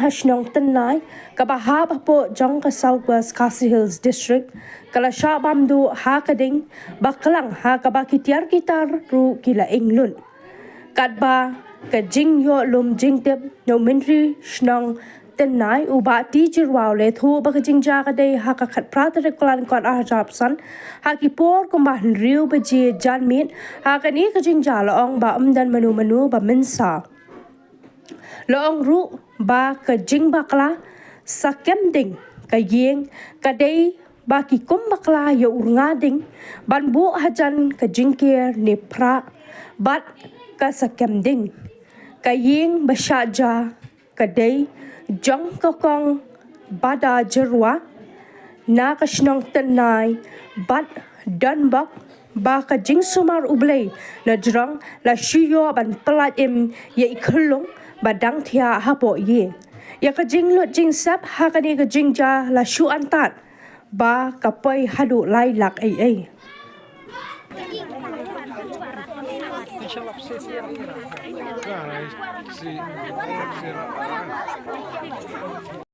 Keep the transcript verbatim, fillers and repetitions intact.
ha shnong Tynnai, kaba hap hapoh jong ka South West Khasi Hills District, ka la shah bam duh ha ka ding, ba klang ha kaba ki tiar ki tar ruh ki la ing lut. Katba ka jingïoh lum jingtip na u Myntri shnong Tynnai u Bah T Jyrwa u la ïathuh ba ka jingjia ka dei ha ka khatphra tarik Kyllalyngkot arhajar arphew san, ha ki por kumba hynriew baje janmiet, ha kane ka jingjia la ong ba ym don mano mano ba mynsaw. La ong ruh ba ka jingbakla sa kem ding ka ïing ka dei ba ki kum bakla ïa u rnga ding ban buh hajan ka jingker ne phrah bad ka sa kem ding. Ka ïing ba shah jia ka dei jong ka kong Bada Jyrwa na ka shnong Tynnai bad don bok ba ka jingsumar U Blei na jrong la shu ïoh ban pyllait im ïa i khyllung ba dang thiah hapoh ïing. Ïa ka jinglut jingsep ha kane ka jingjia la shu antad ba ka poi haduh lai lak ei ei.